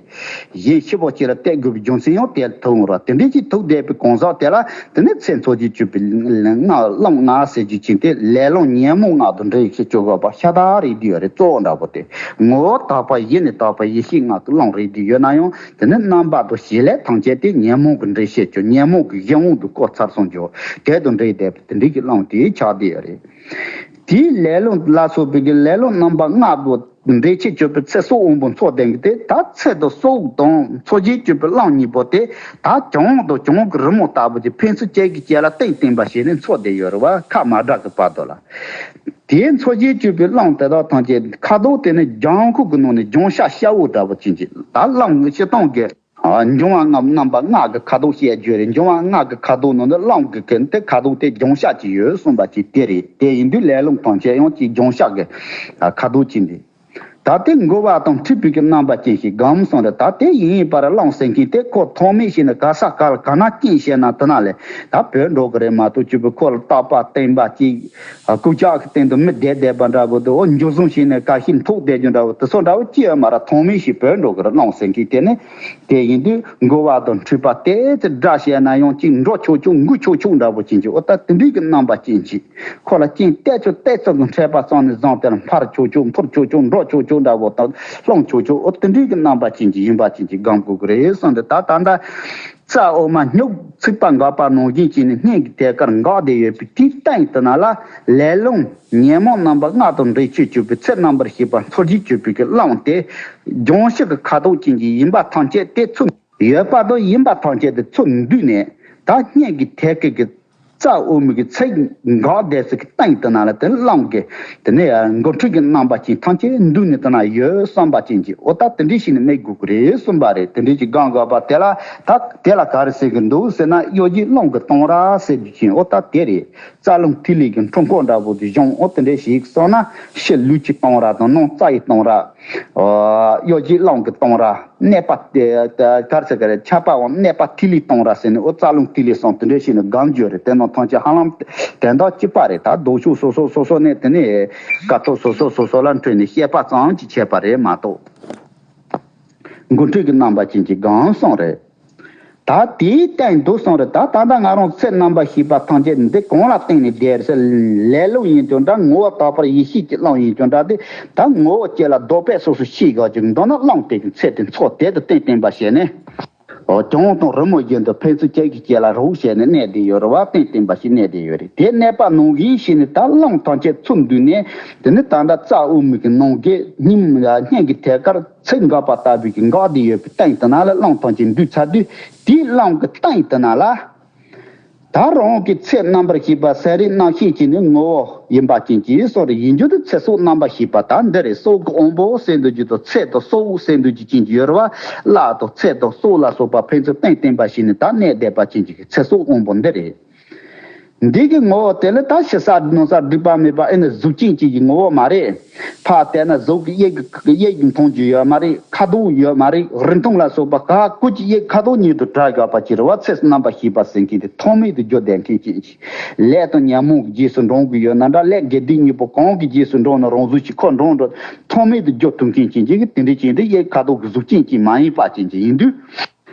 གཞན་ཤི་བོ་གཅིག་ལ་གཏད་དགོས་པའི་རྒྱུ་མཚན་ཡང་དེ་ཐུག་འོང་ར། དེ་འདྲའི་ཅིག་ཐུག་བསྡད་པའི་གང་ཟག་དེ་ལ་དེ་ནི་ཚེ་མཚོ་བཞི་གཅོད་པའི་ལྔ་རླུང་ལྔ་ཟེར་རྒྱུ་ཅིག་དེ་ལས་རླུང་ཉོན་མོངས་ལྔ་དང་འདྲེས་ཤིང་གཅོད་དགོས་པ་ཤ་སྟག་རེད་དེ་ཡོད་རེད། གཙོ་བོ་འདྲ་པོ་དེ་ངོ་བོ་དག་པ་ཡེ་ནས་དག་པ་ཡེ་ཤེས་ལྔ་གི་རླུང་རེད་དེ་ཡོད་ན་ཡང་དེ་ནི་རྣམ་པ་དང་བྱེད་ལས་ཐམས་ཅད་དེ་ཉོན་མོངས་ཀྱི་འདྲེས་ཤིང་གཅོད། ཉོན་མོངས་ཀྱི་གཞན་དབང་དུ་བཀོད་ཚར་སོང་རྒྱུ་དེ་དང་འདྲེས་བསྡད་པའི་དེ་འདྲའི་གི་རླུང་དེ་ཆགས་བསྡད་ཡོད་རེད། དེའི་ལས་རླུང་ལ་སོགས་པའི་གི་ལས་རླུང་རྣམ་པ་ལྔ་པོ་འདྲེས་ཆེད་གཅོད་པའི་ཚེ་སྲོག་དབང་པོ་མཚོ་ལྡན་གྱི་དེ་ད་ཚེ་དང་སྲོག་དང་མཚོ་བཞི་གཅོད་པའི་རླུང་གཉིས་པོ་དེ་ད་གྱང་དང་གྱང་གི་རི་མོ་ལྟ་བུ་གྱི་ཕན་ཚུན་གཅིག་གིས་གཅིག་ལ་སྟེང་བརྟེན་པ་བྱས་ནས་མཚོ་དེ་ཡོད་རེད་བ། ཁ་མ་བྲལ་གྱི་བར་དུ་ལ། དེའི་མཚོ་བཞི་གཅོད་པའི་རླུང་དེ་དག་ཐམས་ཅད་ཁ་དོག་དེ་ནི་ལྗང་ཁུ་གི་ནང་ནས་ལྗང་ཤ་ཤ་བོ་འདྲ་བོ་ཅན་གྱི་ད་རླུང་གི་སྤྱིར་བཏང་གི་འབྱུང་བ་ལྔ་རྣམ་པ་ལྔ་གི་ཁ་དོག་བཤད་རྒྱུ་རེད། འབྱུང་བ་ལྔ་གི་ཁ་དོག་ནང་དུ་རླུང་གི་གན་དེ་ཁ་དོག་དེ་ལྗང་ཤ་ཅིག་ཡོད་གསུངས་པ་ཅིག་དེ་རེད། དེ་ཡིན་དུས་ལས་རླུང་ཐམས་ཅད་ཡང་ཅིག་ལྗང་ཤ་གི་ཁ་དོག་ཅིག་འདི། ད་དེ་འགུལ་བ་དང་འཁྲུལ་པའི་གི་རྣམ་པ་ཅན་ཞིག་སྒོམ་གསུངས་རེད། ད་དེ་ཡིན་ཡིན་པར་རླུང་ཟེར་མཁན་དེ་ཁོ་ཐོག་མེད་ཞིག་ནི་ག་ས་ག་ལ་ག་ན་རྐྱེན་བྱས་ན་དེ་ན་ལས་ད་བུད་འགྲོ་གི་རེད་མ་གཏོགས་གཅིག་པུ་ཁོ་ལ་རྟག་པ་བརྟན་པ་ཅིག་ཀུ་ཅག་གི་སྟེང་དུ་མི་བསྡད་བསྡད་པ་འདྲ་བོ་དེ་འོ་འཇུ་བཟུང་བྱས་ནས་ག་ཤིན་འཐུག་བསྡད་རྒྱུ་འདྲ་བོ་དེ་ཚོ་འདྲ་བོ་ཅི་ཡོད་མ་རེད། ཐོག་མེད་ཞིག་བུད་འགྲོ་གི་རེད། རླུང་ཟེར་མཁན་དེ་ནི། དེ་ཡིན་དུས་འགུལ་བ་དང་འཁྲུལ་པ་དེ་ཚོ་སྒྲ་བཤད་ན་ཡང་ཅིག་འགྲོ་ཆོག་ཆོག་འགུལ་ཆོག་ཆོག་འདྲ་པོ་ཅན་གྱི་འོ་ད་དེ་འདྲའི་གི་རྣམ་པ་ཅན་གྱི་ཁོ་ལ་རྐྱེན་གཏད་ཆོག་གཏད་ཚོད་ཀྱི་འཕྲད་པ་ཙམ་ནས་བཟུང་སྟེ་ལ་འཕར་ཆོག་ཆོག་འཕུར་ཆོག་ཆོག་འགྲོ་ཆོག་ཆོག་འདྲ་པོ་དང་ལྷུང་ཆོག་ཆོག་འོ་དེ་འདྲའི་གི་རྣམ་པ་ཅན་གྱི་ཡིན་པ་ཅན་གྱི་སྒོམ་དགོས་ཀྱི་རེད་བསམ་སྟེ། ད་ད་ལྟ་རྩ་འོག་མ་སྨྱུག་ཚིག་པ་འགག་པ་ནང་བཞིན་བྱས་ནས་སྙན་གྱི་ཐད་ཀར་འགག་བསྡད་ཡོད་པའི་དེའི་སྟེང་དུ་ན་ལ་ལས་རླུང་ཉོན་མོངས་རྣམ་པ་ལྔ་དང་འདྲེས་ཆེད་གཅོད་པའི་ཚེ་རྣམ་པར་ཤེས་པ་མཚོ་རྒྱུད་གཅོད་པའི་གི་རླུང་དེ། ལྗང་ཤ་གི་ཁ་དོག་ཅན་གྱི་ཡིན་པ་ཐམས་ཅད་དེ་ཚུར་ཡོད་པ་དང་ཡིན་པ་ཐམས་ཅད་དེ་ཚུར་འདུས་ནས་ད་སྙན་གྱི་ཐད་ཀའི་གི་རྩ་འོག་མའི་གི་ཚིག་འགག་བསྡད་ཚིག་གི་སྟེང་དུ་ན་ལ་དེ་རླུང་གི་དེ་ནས་འགོ་ཁྲིད་ཀྱི་རྣམ་པ་ཅན་ཐམས་ཅད་འདུས་ནས་དེ་ན་ཡོད་བསམ་པ་ཅན་གྱི་འོ་ད་དེ་འདྲའི་ཞིག་ནི་མེད་དགོས་ཀྱི་རེད་གསུངས་པ་རེད། དེ་འདྲའི་ཞིག་སྒོམ་དགོས་པ་དེ་ལ་ད་དེ་ལ་ག་རེ་ཟེར་གི་འདུག་ཟེར་ན་གཡོ་སྒྱུའི་རླུང་གི་སྟོང་ར་ཟེར་རྒྱུ་ཅན་འོ་ད་དེ་རེད། རྩ་རླུང་ཐིག་ལེ་གི་འཕྲུལ་འཁོར་འདྲ་པོ་དེ་གཞུང་འོ་དེ་འདྲ་ཞིག་སོང་ན་ཕྱི་ལུས་ཀྱི་སྟོང་ར་དང་ནང་རྩ་ཡི་སྟོང་ར། གཡོ་སྒྱུའི་རླུང་གི་སྟོང་ར། གནས་པ་དེ་གར་ཟེར་ག་རེ་ཁྱབ་པའམ་གནས་པ་ཐིག་ལེ་སྟོང་ར་ཟེར་ནས་འོ་རྩ་རླུང་ཐིག་ལེ་གསུམ་དེ་འདྲ་ཞིག་ནས་སྒོམ་རྒྱུ་རེད། དེ་ནང་ཐམས་ཅད་ཧ་ལམ་དོན་དག་གཅིག་པ་རེད། ད་ལྡོག་ཕྱོགས་སོ་སོ་སོ་སོ་ནས་དེ་ནས་སྐབས་ཐོག་སོ་སོ་སོ་སོ་ལ་འཕྲོས་ནས་བཤད་པ་ཙམ་གྱིས་ཆད་པ་རེད་མ་གཏོགས། འགོ་ཁྲིད་ཀྱི་རྣམ་པ་ཅན་གྱི་སྒོམ་གསུམ་རེད། ད་དེའི་སྟེང་དུ་སོང་རེད། ད་ད་ལྟ་ང་རང་ཚེ་རྣམ་པར་ཤེས་པ་ཐམས་ཅད་འདི་གང་ལ་བརྟེན་ནས་བསྡད་རེད་ཟེར། ལེ་ལོ་ཡིན་ཀྱང་འདྲ། ངོ་བོ་དག་པར་ཡེ་ཤེས་ཀྱི་གླིང་ཡིན་ཀྱང་འདྲ། དེ་ད་ངོ་བོ་གཅིག་ལ་ལྡོག་པས་སོ་སོ་ཤེས་དགོས་ཀྱི་འདུག་ན། གླིང་དེ་གི་ཚད་དེ་མཚོ་དེ་དང་གཏན་གཏན་པ་བྱས་ནས། འོ། གྱོང་དང་རི་མོ་བཞིན་དུ་ཕན་ཚུན་གཅིག་གིས་གཅིག་ལ་རོགས་བྱས་ནས་གནས་བསྡད་ཡོད་རེད་བ། གཏན་གཏན་པ་ཞིག་གནས་བསྡད་ཡོད་རེད། དེ་གནས་པ་ནང་བཞིན་བྱས་ནས་ད་གླིང་ཐམས་ཅད་ཚུར་འདུས་ནས། དེ་ནི་ད་ལྟ་རྩ་དབུ་མའི་གི་ནང་གི་སྙིང་སྙིང་གི་ཐད་ཀར་ཚིག་འགག་པ་ལྟ་བུའི་གི་འགག་བསྡད་ཡོད་པའི་སྟེང་དེ་ན་ལ་གླིང་ཐམས་ཅད་འདུས་ཚར་དུས། དེའི་གླིང་གི་སྟེང་དེ་ན་ལ། ད་རང་གི་ཚེ་རྣམ་པར་ཤེས་པ་སེམས་རིག་རྣམ་ཤེས་ཀྱི་ནི་ངོ་བོ་ཡིན་པ་ཅན་གྱི་སོགས་རེ་ཡིན་རྒྱུ་དེ་ཚེ་སྲོག་རྣམ་པར་ཤེས་པ་ད་འདི་རེད། སྲོག་གི་དབང་པོ་ཟེར་འདུག་རྒྱུ་དང་། ཚེ་དང་སྲོག་ཟེར་འདུག་རྒྱུ་ཅན་གྱི་ཡོད་རེད་བ། བླ་དང་ཚེ་དང་སྲོག་ལ་སོགས་པ་ཕན་ཚུན་གཏན་གཏན་པ་ཞིག་ནི་ད་གནས་བསྡད་པ་ཅན་གྱི་ཚེ་སྲོག་དབང་པོ་འདི་རེད། འདི་གི་ངོ་བོ་དེ་ལ་ད་ཞི་ས་ནོར་ས་སྒྲིབ་པ་མེད་པ་ཨེ་ནི་གཟུགས་ཅན་གཅིག་གི་ངོ་བོ་མ་རེད། ཕར་བལྟས་ན་གཟུགས་ཀྱི་དབྱིབས་ཀྱི་དབྱིབས་ཀྱི་མཐོང་རྒྱུ་ཡོད་མ་རེད། ཁ་དོག་ཡོད་མ་རེད། རིང་ཐུང་ལ་སོགས་པ་ག་ཀུ་ཅི་དབྱིབས་ཁ་དོག་ཉིད་དུ་བྲལ་དགོས་པ་ཅིག་རེད་བ། ཚེ་རྣམ་པར་ཤེས་པ་ཟེར་མཁན་དེ་ཐོགས་མེད་དུ་རྒྱུ་ལྡན་མཁན་ཅན་ཅིག། ལས་དང་ཉོན་མོངས་ཀྱི་རྗེས་སུ་འབྲང་གི་ཡོད་ན་འདྲ། ལས་དགེ་སྡིག་གཉིས་པོ་གང་གི་རྗེས་སུ་འབྲང་ན་རང་གཟུགས་ཀྱི་ཁོ་འབྲང་འགྲོ། ཐོགས་མེད་དུ་རྒྱུ་ཐུབ་མཁན་ཅན་ཅིག་གི་དེ་འདྲའི་ཅན་དེ་དབྱིབས་ཁ་དོག་གི་གཟུགས་ཅན་ཅིག་མ་ཡིན་པ་ཅན་ཅིག་ཡིན་དུས།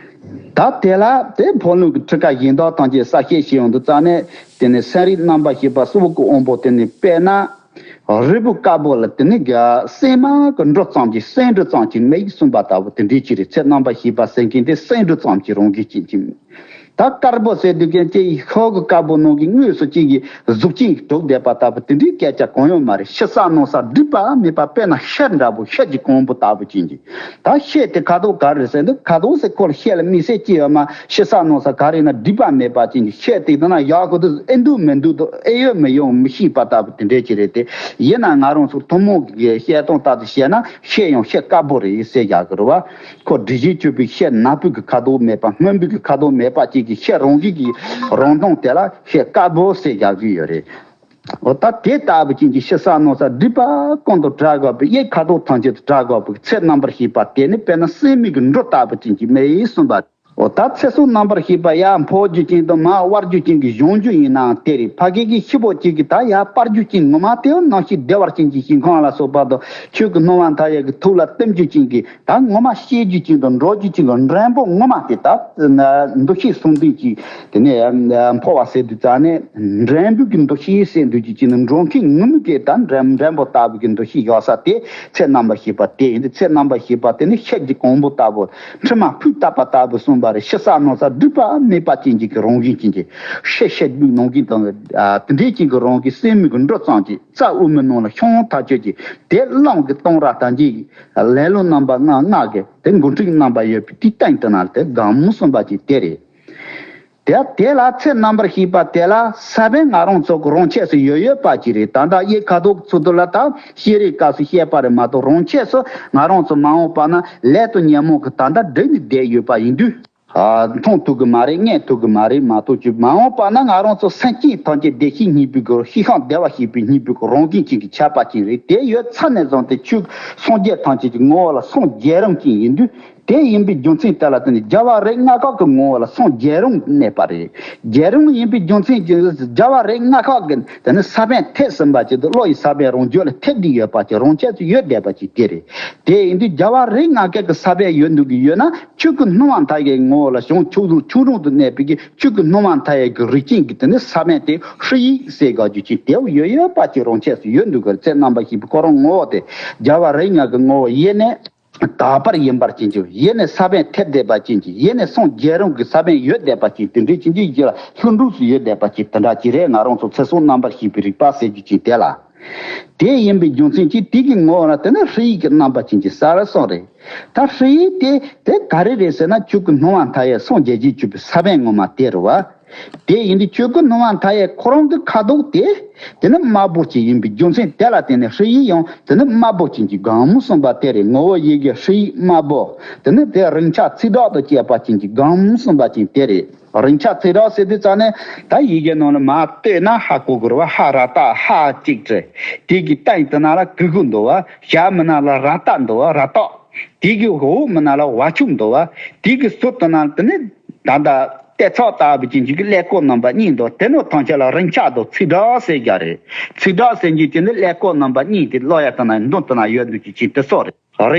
ད་དེ་ལ་དེ་འཕོ་ལུང་གི་ཁྲིད་ཀ་གཞན་དག་ཐམས་ཅད་གསལ་བཤད་བྱེད་ཡོང་དུས་ཙང་ནས། དེ་ནས་སེམས་རིག་རྣམ་པར་ཤེས་པ་སྲོག་གི་དབང་པོ་དེ་ནས་དཔེར་ན། རིལ་བུ་དཀར་པོ་ལ་དེ་ནས་ག་སྲན་མ་གི་འབྲུ་ཙམ་གྱིས་སྲན་འབྲུ་ཙམ་གྱིས་མིག་གསུམ་པ་ལྟ་བུ་དེ་འདྲའི་ཅིག་རེད། ཚེ་རྣམ་པར་ཤེས་པ་ཟེར་མཁན་དེ་སྲན་འབྲུ་ཙམ་གྱི་རང་བཞིན་ཅན་ཅིག། ད་དཀར་པོ་ཟེར་དུས་ཀྱང་ཅིག་ཤོག་གི་དཀར་པོ་ནང་གི་དངོས་སུ་ཅིག་གི་གཟུགས་ཅན་གྱིས་གྲུབ་བསྡད་པ་ལྟ་བུ་དེ་འདྲའི་སྐད་ཆ་གང་ཡང་མ་རེད། ཞི་ས་རྣམ་ས་སྒྲིབ་པ་མེད་པ་དཔེར་ན་ཤེལ་འདྲ་པོ། ཤེལ་གྱི་གོང་བུ་ལྟ་བུ་ཅན་གྱི། ད་ཤེལ་དེ་ཁ་དོག་ག་རེ་ཟེར་འདུག། ཁ་དོག་ཟེར་ཁོ་ལ་ཤེལ་ལ་དམིགས་བསལ་ཅི་ཡོད་མ། ཞི་ས་རྣམ་ས་ག་རེ་ན་སྒྲིབ་པ་མེད་པ་ཅན་གྱི་ཤེལ་དེ་དང་ན་ཡག་གི་འདུག། ཨེ་འདུག་མི་འདུག་དང་ཨེ་ཡོད་མི་ཡོད་མི་ཤེས་པ་ལྟ་བུ་དེ་འདྲའི་ཅིག་རེད་དེ། ཡིན་ན་ང་རང་ཚོ་ཐུན་མོང་གི་བཤད་སྟངས་ལྟར་དུ་བཤད་ན་ཤེལ་ཡང་ཤེལ་དཀར་པོ་རེད་ཟེར་ཡག་གི་རེད་བ། ཁོ་དྲི་ཞིམ་སྤྱོད་པའི་ཤེལ་ནག་པོའི་གི་ཁ་དོག་མེད་པ། སྔོན་པོའི་གི་ཁ་དོག་མེད་པ་ཅིག་གི་ཤེལ་རང་བཞིན་གྱི་རང་མདངས་དེ་ལ་ཤེལ་དཀར་པོ་ཟེར་ཡག་གི་ཡོད་རེད། འོ་ད་དེ་ལྟ་བུ་ཅན་གྱི་ཞི་ས་རྣམ་ས་སྒྲིབ་པ་ཀུན་ཏུ་བྲལ་དགོས་པའི་དབྱིབས་ཁ་དོག་ཐམས་ཅད་དུ་བྲལ་དགོས་པའི་ཚེ་རྣམ་པར་ཤེས་པ་དེ་ནི་དཔེར་ན་སྲན་མའི་གི་འབྲུ་ལྟ་བུ་ཅན་གྱི་མིག་གསུམ་པ། འོ་ད་ཚེ་སྲོག་རྣམ་པར་ཤེས་པ་ཡར་འཕོ་རྒྱུ་ཅན་དང་མར་དབར་རྒྱུ་ཅན་གྱི་སྦྱོང་རྒྱུ་ཡིན་ནའང་དེ་རེད། ཕ་གི་གི་ཤི་བོ་ཅན་གྱི་ད་ཡར་སྤར་རྒྱུ་ཅན་ངོ་མ་དེའོ། རྣམ་ཤེས་བདེ་བར་ཅན་གྱི་ཞིང་ཁམས་ལ་སོགས་པ་དང་ཆོས་ཀྱི་སྣང་བ་མཐའ་ཡས་ཀྱི་ཐུགས་ལ་གཏིང་རྒྱུ་ཅན་གྱི། ད་ངོ་མ་སྐྱེ་རྒྱུ་ཅན་དང་འགྲོ་རྒྱུ་ཅན་གྱི་འགྲེང་བུ་ངོ་མ་དེ་ད་འདུ་ཤེས་གསུམ་ལྡན་གྱི་དེ་ནས་འཕོ་བ་ཟེར་དུས་ཙང་ནས་འགྲེང་བུ་གི་འདུ་ཤེས་ཟེར་འདུ་རྒྱུ་ཅན་ནི་འགྲོ་མཁན་ངུ་མི་དགོས། ད་འགྲེང་འགྲེང་བུ་ལྟ་བུ་གི་འདུ་ཤེས་ཡོད་ས་དེ་ཚེ་རྣམ་པར་ཤེས་པ་དེ་ཡིན་ཏེ། ཚེ་རྣམ་པར་ཤེས་པ་དེ་ནི་ཤེལ་གྱི་གོང་བུ་ལྟ་བུ། འཕྲུལ་མ་ཕུས་བཏབ་པ་ལྟ་བུ་གསུངས་པ་རེད། ཞི་ས་རྣམ་ས་སྒྲིབ་པ་མེད་པ་ཅན་གྱི་རང་བཞིན་ཅན་གྱི་ཤེལ་ཤེལ་སྦུག་ནང་གི་དང་དེ་འདྲའི་ཅན་གྱི་རང་གི་སེམས་མི་གི་འགྲོ་ཙམ་གྱི་རྩ་དབུ་མའི་ནང་ལ་ཤོང་ཐག་ཆོད་ཀྱི་དེ་གླིང་གི་སྟོང་ར་དང་གི་ལེ་ལོ་རྣམ་པ་ལྔ་ལྔ་གི་དེ་འགོ་ཁྲིད་རྣམ་པ་ཡོད་པའི་དེའི་སྟེང་དུ་ན་དེ་སྒང་མོ་གསུམ་པ་ཅིག་དེ་རེད། དེ་དེ་ལ་ཚེ་རྣམ་པར་ཤེས་པ་དེ་ལ་ས་བོན་ང་རང་ཚོ་གི་རང་ཆས་སུ་ཡོད་ཡོད་པ་ཅིག་རེད། ད་ལྟ་དབྱིབས་ཁ་དོག་ཚུལ་དུ་ལ་ད་ཤེས་རིག་སྐབས་སུ་བཤད་པ་རེད་མ་གཏོགས། རང་ཆས་སུ་ང་རང་ཚོ་མ་འོངས་པ་ན་ལས་དང་ཉོན་མོངས་ཀྱི་ད་ལྟ་སྒྲིབ་ནས་བསྡད་ཡོད་པ་ཡིན་དུས། ཨ། མཐོང་ཐུབ་གི་མ་རེད། མངོན་ཐུབ་གི་མ་རེད། མ་གཏོགས་ཀྱི་མ་འོངས་པ་ན་ང་རང་ཚོ་སེམས་ཅན་ཐམས་ཅད་བདེ་གཤེགས་སྙིང་པོའི་གི་ཤེས་ཤིང་བདེ་བར་གཤེགས་པའི་སྙིང་པོའི་གི་རང་བཞིན་ཅན་གྱི་ཁྱད་པར་ཅན་རེད། དེ་ཡོད་ཚད་ནས་བཟུང་སྟེ་ཆོས་སངས་རྒྱས་ཐམས་ཅད་ཀྱི་ངོ་བོ་ལ་སངས་རྒྱས་རང་ཅན་ཡིན་དུས། དེ་ཡིན་པའི་རྒྱུ་མཚན་དེ་ལ་བརྟེན་ནས་རྒྱལ་བ་རིགས་ལྔ་ཁག་གི་ངོ་བོ་ལ་སངས་རྒྱས་རུང་གནས་པ་རེད། རྒྱས་རུང་ཡིན་པའི་རྒྱུ་མཚན་གྱིས་རྒྱལ་བ་རིགས་ལྔ་ཁག་གི་དེ་ནི་ས་བོན་ཐེབས་ཟིན་པ་ཅིག་དང་། བློ་ཡི་ས་བོན་རང་རྒྱུད་ལ་ཐེབས་བསྡད་ཡོད་པ་ཅིག། རང་ཆས་སུ་ཡོད་བསྡད་པ་ཅིག་དེ་རེད། དེ་ཡིན་དུས་རྒྱལ་བ་རིགས་ལྔ་ཁག་གི་ས་བོན་ཡོད་འདུག་གི་ཡོད་ན། ཆོས་ཀྱི་སྣང་བ་མཐའ་ཡས་ངོ་བོ་ལ་བྱང་ཆུབ་ཆོས་དྲུང་དུ་གནས་པའི་གི་ཆོས་ཀྱི་སྣང་བ་མཐའ་ཡས་ཀྱི་རིགས་ཅན་གྱི་དེ་ནི་ས་བོན་དེ་ཧྲཱིཿཟེར་དགོས་རྒྱུ་ཅིག་དེ་ཡོད་ཡོད་པ་ཅིག་རང་ཆས་སུ་ཡོད་འདུག་གི། ཚེ་རྣམ་པར་ཤེས་པའི་ཁོ་རང་ངོ་བོ་དེ་རྒྱལ་བ་རིགས་ལྔ་གི་ངོ་བོ་ཡེ་ནས། དག་པར་ཡིན་པར་བྱིན་གྱིས། ཡེ་ནས་ས་བོན་ཐེབས་བསྡད་པ་ཅན་གྱི། ཡེ་ནས་སངས་རྒྱས་རུང་གི་ས་བོན་ཡོད་བསྡད་པ་ཅན། དེ་འདྲའི་ཅན་གྱི་རྒྱུད་ལ་ལྷུན་གྲུབ་སུ་ཡོད་བསྡད་པ་ཅན་དེ་འདྲ་ཅིག་རེད། ང་རང་ཚོ་ཚེ་སྲོག་རྣམ་པར་ཤེས་པའི་རིག་པ་ཟེར་རྒྱུ་ཅན་དེ་ལ། དེ་ཡིན་པའི་རྒྱུ་མཚན་གྱིས་དེ་གི་ངོ་བོ་ལ་དེ་ནི་ཧྲཱིཿ་གི་རྣམ་པ་ཅན་གྱི་ས་ར་སོགས་རེད། ད་ཧྲཱིཿ་དེ་དེ་ག་རེ་རེད་ཟེར་ན། ཆོས་ཀྱི་སྣང་བ་མཐའ་ཡས་སངས་རྒྱས་རྗེས་གྱུར་པའི་ས་བོན་ངོ་མ་དེ་རེད་བ། དེ་ཡིན་དུས་ཆོས་ཀྱི་སྣང་བ་མཐའ་ཡས་ཁོ་རང་གི་ཁ་དོག་དེ་དེ་ནི་དམར་པོ་ཅིག་ཡིན་པའི་རྒྱུ་མཚན་དེ་ལ་བརྟེན་ནས་ཧྲཱིཿ་ཡང་དེ་ནི་དམར་པོ་ཅན་གྱི་སྒང་མོ་གསུམ་པ་དེ་རེད། ངོ་བོ་ཡི་གེ་ཧྲཱིཿ་དམར་པོ། དེ་ནི་དེ་རིང་ཆ་ཚེག་དྲག་ཏུ་བཅད་པ་ཅན་གྱི་སྒང་མོ་གསུམ་པ་ཅན་དེ་རེད། རིང་ཆ་ཚེག་དྲག་ཟེར་དུས་ཙང་ནས་ད་ཡི་གེ་ནང་ལ་མར་ལྟོས་ན་ཧ་གོ་དགོས་རེད་བ། ཧ་ར་བཏགས་ཧ་གཅིག་བྲིས། དེ་གི་སྟེང་དེ་ན་ལ་གི་གུ་འདུག་བ། ཞབས་མི་ན་ལ་ར་བཏགས་འདུག་བ། ར་བཏགས། དེ་གི་འོག་མི་ན་ལ་བ་ཕྱུགས་འདུག་བ། དེ་གི་ཟུར་དེ་ན་དེ་ནི་ད་ལྟ་ལྟེ་ཚོགས་ལྟ་བུ་ཅན་གྱི་ཀླད་ཀོར་རྣམ་པ་གཉིས་འདུག། དེ་ནོ་ཐམས་ཅད་ལ་རིང་ཆ་དང་ཚེག་དྲག་ཟེར་རྒྱུ་རེད། ཚེག་དྲག་ཟེར་རྒྱུ་དེ་ནི་ཀླད་ཀོར་རྣམ་པ་གཉིས་དེ་ཀློག་ཡ་དེ་ན་མདུན་དེ་ན་ཡོད་འདུག་རྒྱུ་ཅན་དེ་སོགས་རེད། རིང་